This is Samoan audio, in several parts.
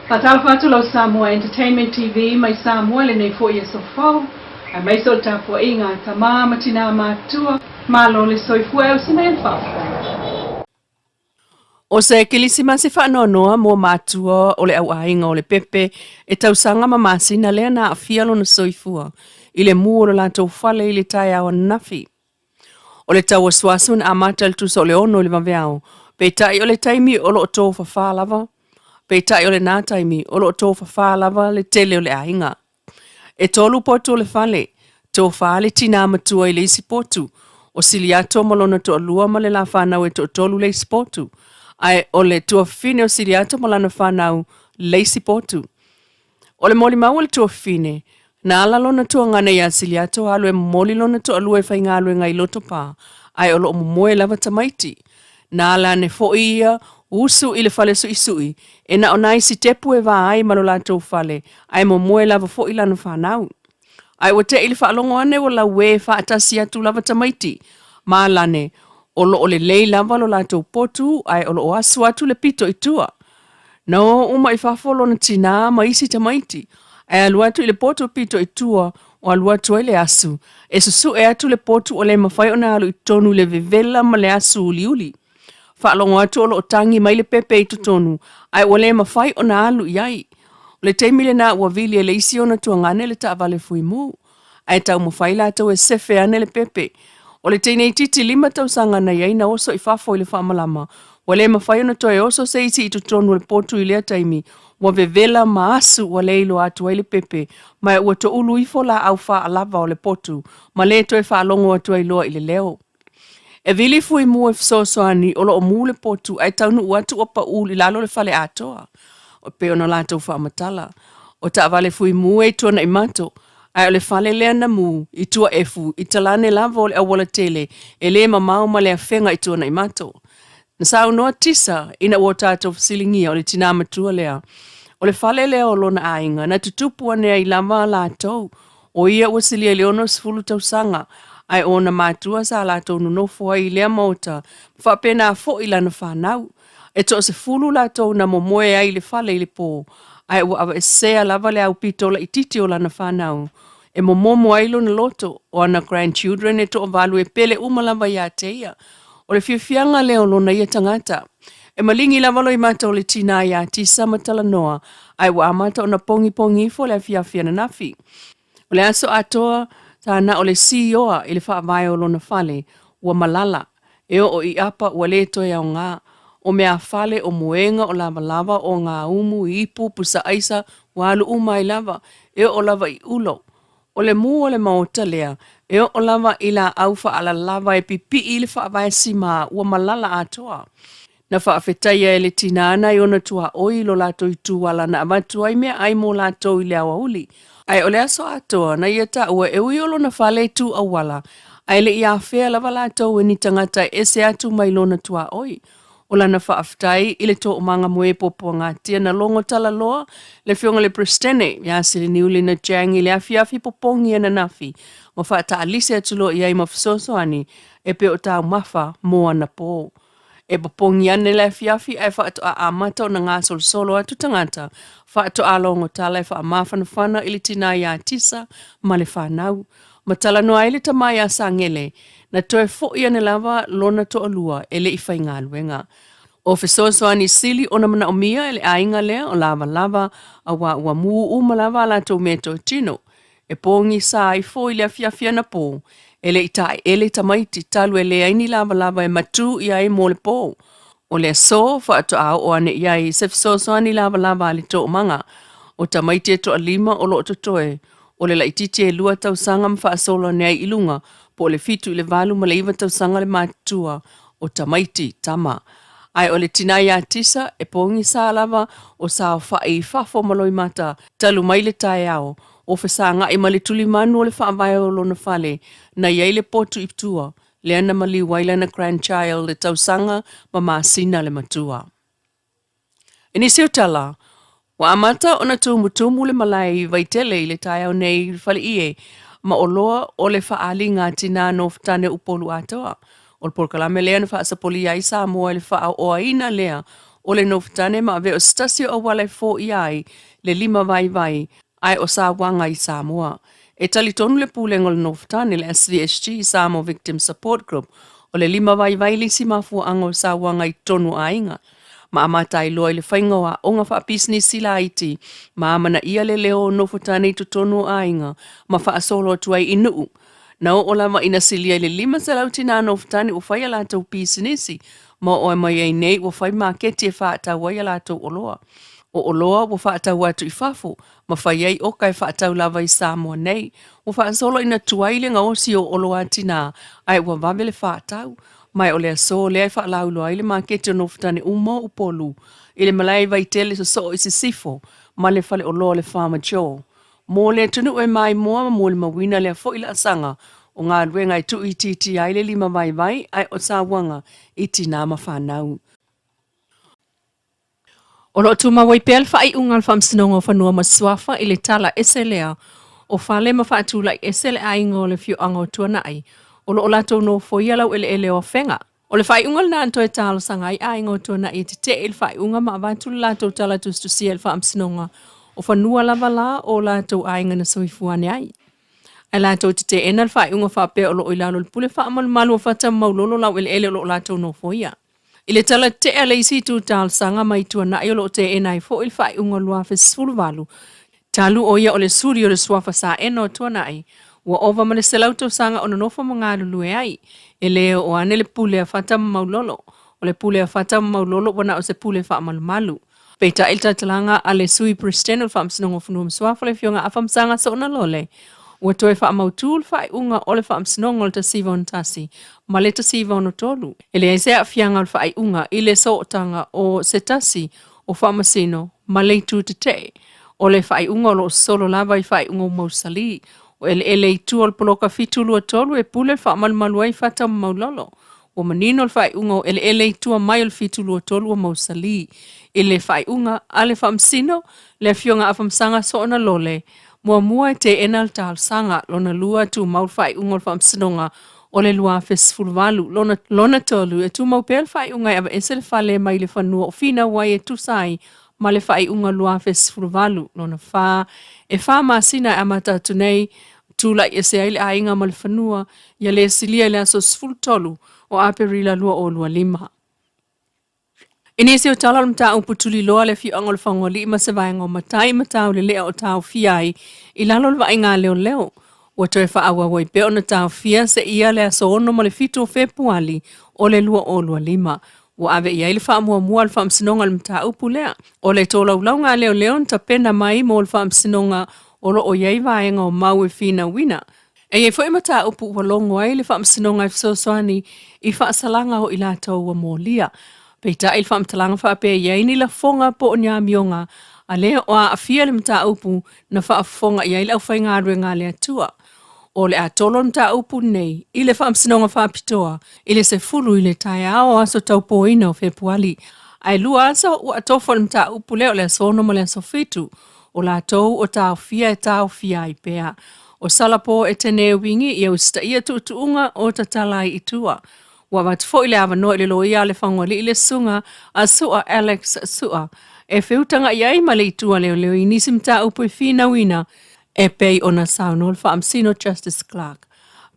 Faatalofa atu lau Samoa Entertainment TV mai Samoa i lenei foi aso fou, aemaise o le tapuaiga a tama ma tinā matutua, malo le soifua e usi mai le faafofoga. O se Kilisimasi faanoanoa mo matua o le au aiga o Lepepe e tausaga ma masina lea na aafia lona soifua i le mu o lo latou fale i le taeao ananafi. O le tauasuasu na amata i le tusa o le 6 i le vaveao, peitai o le taimi o lo o tofafa lava, peitai o lena taimi o lo o tofafa lava le tele o le aiga. E tolu potu o le fale, tofa le tinā matua i le isi potu, o Siliato ma lona toalua ma le la fanau e toatolu le isi potu, ae o le tuafafine o Siliato ma lana fanau le isi potu. O le molimau a le tuafafine, na ala lona tuagana iā Siliato alu e momoli lona toalua e faigaluega i Lotopa, ae o lo o momoe lava tamaiti. Na ala ane foi ia usu i le fale suisui, e na o nai sitepu e va ai ma lo latou fale, ae momoe lava foi lana fanau. Ae ua te i le faalogo ane ua lauē faatasi atu lava tamaiti ma alane, o lo o lelei lava lo latou potu ae o lo o asu atu le pito i tua. Na o uma i fafo lona tinā ma isi tamaiti, ae alu atu i le potu pito i tua o alu atu ai le asu, e susuʻe atu le potu ua le mafai ona alu i totonu i le vevela ma le asu uliuli. Faalogo atu o lo o tagi mai le pepe i totonu, ae ua le mafai ona alu i ai. O le taimi lena ua vili e le isi ona tuagane le taavale fuimu, ae taumafai latou e sefe ane le pepe. O le teineitiiti 5 tausaga na i ai na oso i fafo i le faamalama, ua le mafai ona toe oso se isi i totonu o le potu i lea taimi, ua vevela ma asu ua le iloa atu ai le pepe, ma ua toulu ifo laau faalava o le potu, ma le toe faalogo atu ai loa i le leo. E vili fuimu e fesoasoani o lo o mu le potu ae taunuu atu ua paʻu i lalo le fale atoa, e pei ona latou faamatala. O taavale fuimu e i Tuanaimato, ae o le fale lea na mu i Tuaefu i talane lava o le auala tele e le mamao ma le afega i Tuanaimato. Na saunoa Tisa ina ua tatou fesiligia o le tinā matua lea, o le fale lea o lona aiga na tutupu ane ai lava latou O ia ua silia i le 60 tausaga, ae o ona matua sa latou nonofo ai i lea maota, ma faapena foi lana fanau. E toasefulu latou na momoe ai i le fale i le po, ae ua aveesea lava le aupito laitiiti o lana fanau, e momomo ai lona loto, o ana grandchildren e toavalu e pele uma lava ia te ia. O le fiafiaga lea o lona ia tagata. E maligi lava loimata o le tinā iā Tisa ma talanoa, ae ua amata ona pogipogi ifo le afiafi ananafi. O le aso atoa, sa na o le sioa i le faavae o lona fale, ua malala, e oo i apa ua le toe aoga. O meafale, o moega, o lavalava, o gaumu, ipu, pusa aisa, ua alu uma ai lava, e oo lava i ulo. O le mu o le maota lea, e oo lava i laau faalalava e pipii i le faavae simā ua malala atoa. Na faafetaia e le tinā nai ona tuaoi i lo latou ituala na avatu ai meaai mo latou i le aoauli. Ae o le aso atoa na ia taua e ui o lona fale i tu auala, ae le i afea lava latou e ni tagata e ese atu mai lona tuaoi. O lana faafetai i le toomaga moe puapuagatia na logo talaloa le Afioga i le Peresetene ia Siliniu Lina Chang i le afiafi popogi ananafi ma faataalise atu loa i ai ma fesoasoani e pei o taumafa mo ana pō. E popogi ane le afiafi ae faatoa amata ona gasolosolo atu tagata faatoa logo tala e faamafanafana i le tinā iā Tisa ma le fanau. Ma talanoa ai le tama iā Sagele, na toe foi ane lava lona toalua e le i faigaluega. O fesoasoani sili ona manaomia e le aiga lea o lavalava auā ua mū uma lava a latou meatotino. E pogisa ifo i le afiafi anapō, e le i taeele tamaiti talu e leai ni lavalava e matū i ai mo le pō. O le aso faatoa oo ane i ai se fesoasoani lavalava a le toomaga. O tamaiti e toalima o lo o totoe, O le laitiiti e 2 tausaga ma faasolo ane ai i luga, po o le 7 i le 8 ma le 9 tausaga le matutua o tamaiti, tama. Ae o le tinā iā Tisa, e pogisa lava o saofai i fafo ma loimata talu mai le taeao, o fesagai ma le tulimanu o le faavae o lona fale, na i ai le potu i tua, lea na maliu ai lana grandchild le tausaga ma masina le matua. I nisi o tala, ua amata ona tumutumu le malae i Vaitele i le taeao nei i Faleie ma oloa o le faaaliga a tinā nofotane o Upolu atoa. O le polokalame lea na faasapolia ai Samoa i le faaoaina lea o le nofotane ma avea o se tasi o auala e foia ai le limavaivai ae o sauaga i Samoa. E talitonu le Pulega o le Nofotane, le SVSG, Samoa Victim Support Group, o le limavaivai le isi mafuaaga o sauaga i totonu o aiga, ma amata ai loa i le faiga o aoga faapisinisi laiti ma amanaia le leo o nofotane i totonu o aiga ma faasolo atu ai i nuu. Na oo lava ina silia i le 500 tinā nofotane ua fai a latou pisinisi ma oo mai ai nei ua fai maketi e faatau ai a latou oloa. O oloa ua faatau atu i fafo ma fai ai oka e faatau lava i Samoa nei. Ua faasolo ina tuai le gaosi o oloa a tinā ae ua vave le faatau. Ma o le aso lea e faalauiloa ai le maketi o Nofotane uma o Upolu i le malae i Vaitele sosoo i sisifo ma le faleoloa o le Farmer Joe. Mo le atunuu e maimoa ma molimauina lea foi laasaga o galuega e tuuitiitia ai le limavaivai ae o sauaga i tinā ma fanau. O lo o tumau ai pea le faaiuga a le Faamasinoga o Fanua ma Suafa i le tala ese lea o fale ma faatulai ese le aiga o le afioaga o Tuanai o lo o latou nofoia laueleele o Afega. O le faaiuga lena na toe talosaga ai aiga o Tuanai e tetee i le faaiuga ma avatu le latou tala tusitusia i le Faamasinoga o Fanua lava la o latou aiga na soifua ane ai. Ae latou te teena le faaiuga faapea o lo o i lalo o le pule faamalumalu o Fata ma Maulolo laueleele o lo o latou nofoia. I le tala tetee a le isi itu talosaga mai Tuanai o lo o teena ai foi le faaiuga o le 2018, talu o ia o le suli o le suafa Saena o Tuanai, ua ova ma le 100 tausaga o nonofo ma galulue ai. E le oo ane le pule a Fata ma Maulolo. O le pule a Fata ma Maulolo ua na o se pule faamalumalu. Peitai le taltalaga a le Sui Peresetene o le Faamasinoga o Fanua ma Suafa le Afioga Afamasaga Soonalole, ua toe faamautu le faaiuga o le Faamasinoga o le 1961 ma le 1963. E leai se aafiaga o le faaiuga i le sootaga o se tasi o Faamasino ma le itu tetee. O le faaiuga o lo o sosolo lava i faaiuga ua mausali. O eleele i tua o le poloka 723 e pule le faamalumalu ai Fata ma Maulolo. Ua manino le faaiuga o eleele i tua mai o le 723 ua mausali. I le faaiuga a le Faamasino, le Afioga Afamasaga Soona Lole, muamua e teena le talosaga, lona lua e tumau le faaiuga o le Faamasinoga o le 2018, lona, lona tolu e tumau pea le faaiuga e aveese le fale mai le fanua o finau ai e tusa ai ma le faaiuga 2018, lona fa, e fa masina e amata atu nei, tulai ese ai le aiga ma le fanua, ia le silia i le aso 13 o Aperila 2025. I nisi o tala o le mataupu tuliloa le afioaga o Lefagoalii ma se vaega o matai ma taulelea o taofia ai i lalo o le vaaiga a leoleo, ua toe faaauau ai pea ona taofia seia le aso 6 ma le 7 o Fepuali o le 2025. Ua ave i ai le faamuamua a le Faamasinoga i le mataupu lea. O le tolaulauga a leoleo na tapena mai mo le Faamasinoga o lo o i ai vaega o mau e finauina. E i ai foi mataupu ua logo ai le Faamasinoga e fesoasoani i faasalaga o i latou ua molia. Peitai le faamatalaga faapea e i ai ni lafoga po o ni amioga a lea o aafia le mataupu na faafofoga i ai le aufaigaluega a le Atua. O le a tolo le mataupu lenei i le Faamasinoga Faapitoa i le 10 i le taeao o aso taupoina o Fepuali. Ae lua aso ua atofa le mataupu lea o le aso 6 ma le aso 7. O latou o taofia e taofia ai pea. O Salapo Etene Wingi ia usitaia tuutuuga o tatala ai i tua. Ua avatu foi le avanoa i le loia a le Fagoalii le Susuga a Sua Alex Sua e feutaga'i ai ma le itu a leoleo i nisi mataupu e finauina e pei ona saunoa le Faamasino Justice Clark.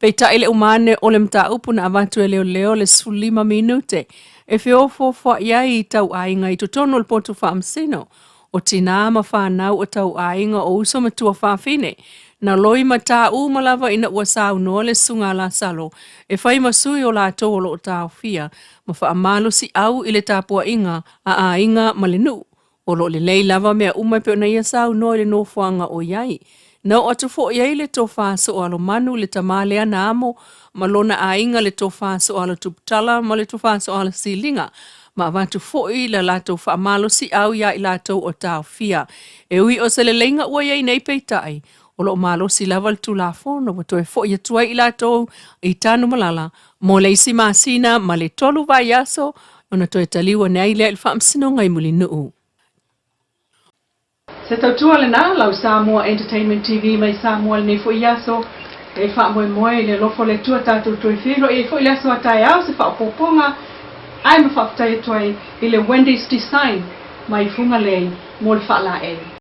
Peitai le uma ane o le mataupu na avatu e leoleo le 15 minute e feofoofoa'i ai i tauaiga i totonu o le potu faamasino o tinā ma fanau o tauaiga o uso ma tuafafine, na loi ma tā uma lava ina ua saunoa le Susuga a Lasalo e fai ma sui o latou o lo o taofia ma faamalosiau i le tapuaiga a aiga ma le nuu. O lo o lelei lava mea uma e pei ona ia saunoa i le nofoaga o i ai. Na oo atu foi ai le tofa Sooalomanu i le tama lea na amo ma lona aiga le tofa Sooalotuputala ma le tofa Sooalosiliga ma avatu foi le latou faamalosiau iā i latou o taofia. E ui o se leleiga ua i ai nei peitai, o lo o malosi lava le Tulafono ua toe foi atu ai i latou i Tanumalala mo le isi masina ma le tolu vaiaso ona toe taliu ane ai lea i le Faamasinoga i Mulinuu. Se tautua lena, lau Samoa Entertainment TV mai Samoa lenei foi aso. E faamoemoe i le alofa o le Atua tatou toe feiloai ai foi le aso a taeao se faaopoopoga. Ae ma faafetai atu ai i le Wendy's Design mai Fugalei mo le faalaei.